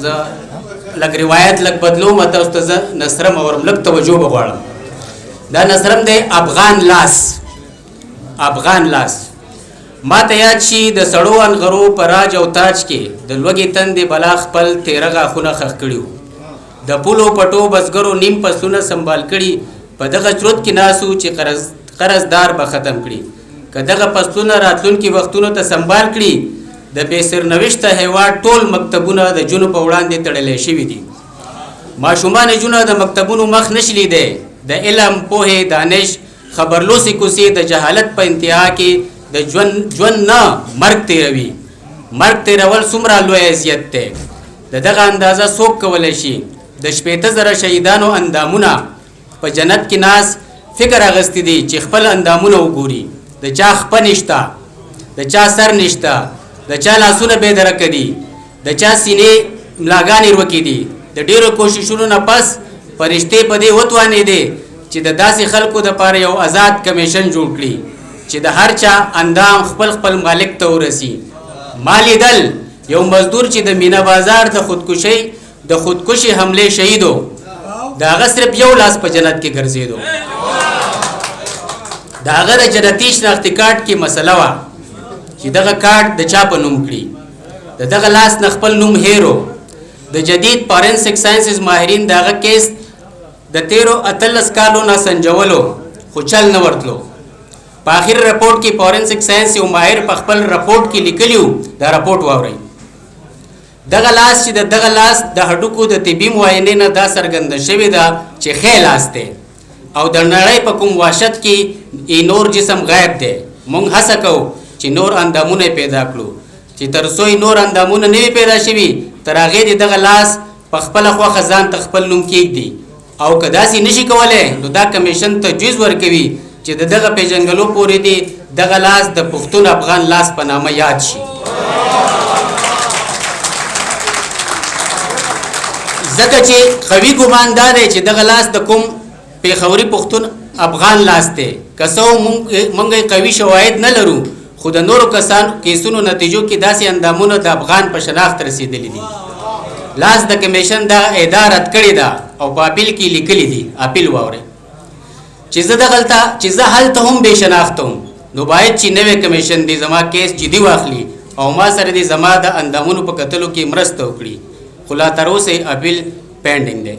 زه لږ روایت لږ بدلوم، تاسو ته زه نثرم اورم، لږ توجه به غواړم. دا نثرم دی افغان لاس. افغان لاس ما ته یاد شي د سړو انغرو په راج او تاج کې د لوږې تندې بلا خپل تیره غاښونه ښخ کړي وو. د پولو پټو بزګرو نیم فصلونه سنبال کړي، په دغه چرت کې ناسو چې قرضدار به ختم کړي. که دغه فصلونه راتلونکي وختونو ته سنبال کړي، د بې سرنوشته هیواد ټول مکتبونه د جونو په وړاندې تړلی شوي دي. ماشومان جونه د مکتبونو مخ نشي لیدی. د علم، پوهې، دانش خبرلوسې کوڅې د جهالت په انتها کې د ژوند نه مرګ تیروي. مرګ تیرول څومره لوی اذیت دی، د دغه اندازه څوک کولی شي؟ د 60,000 شهیدانو اندامونه په جنت کې ناس فکر اغوستي دي چې خپل اندامونه وګوري. د چا خپه نشته، د چا سر نشته، د چا لاسونه بې درکه دي، د چا سینې ملاګانې ورکې دي. د ډېرو کوششونو نه پس فرشتې په دې وتوانېدې چې د داسې خلکو دپاره یو آزاد کمیشن جوړ کړي چې د هر چا اندام خپل خپل مالک ته ورسي. ما لیدل یو مزدور چې د مینا بازار د خودکشي حملې شهیدو، د هغه صرف یو لاس په جنت کې ګرځېدو. د هغه د جنتي شناختي کارت کې مسله وه چې دغه کارت د چا په نوم کړي. د دغه لاس نه خپل نوم هیرو. د جدید فارنسک ساينسز ماهرین د هغه کیس د تیرو 18 کالو نه سنجولو، خو چل نه ورتلو. په اخر رپورټ کې فارنسک ساينس یو ماهر په خپل رپورټ کې لیکلی وو، دا رپورټ واورئ. دغه لاس چې د دغه لاس د هډوکو د طبي معاینې نه دا څرګنده شوې ده چې ښی لاس دی او د نړۍ په کوم وحشت کې یې نور جسم غایب دی. موږ هڅه کوو چې نور اندامونه پیدا کړو، چې تر څو یې نور اندامونه نه وي پیدا شوي تر هغې دې دغه لاس په خپله خوښه ځان ته خپل نوم کېږدي. او که داسې نشي کولی نو دا کمیشن تجویز ورکوي چې د دغه پېژندګلو پورې دې دغه لاس د پښتون افغان لاس په نامه یاد شي. ځکه چې قوي ګمان دا دی چې دغه لاس د کوم پېښوري پښتون افغان لاس دی. که څه موږ یې قوي شواهد نه لرو، خو د نورو کسانو کیسونو نتیجو کې داسې اندامونه د افغان په شناخت رسېدلي دي. لاس د کمیشن دا ادعا رد کړې ده او په اپیل کې لیکلي دي، اپیل واورئ، چې زه دغلته چې زه هلته هم بې شناخته وم، نو باید چې نوی کمیشن دې زما کیس جدي واخلي او ما سره دې زما د اندامونو په کتلو کې مرسته وکړي. خو لا تر اوسه یې اپیل پینډینګ دی.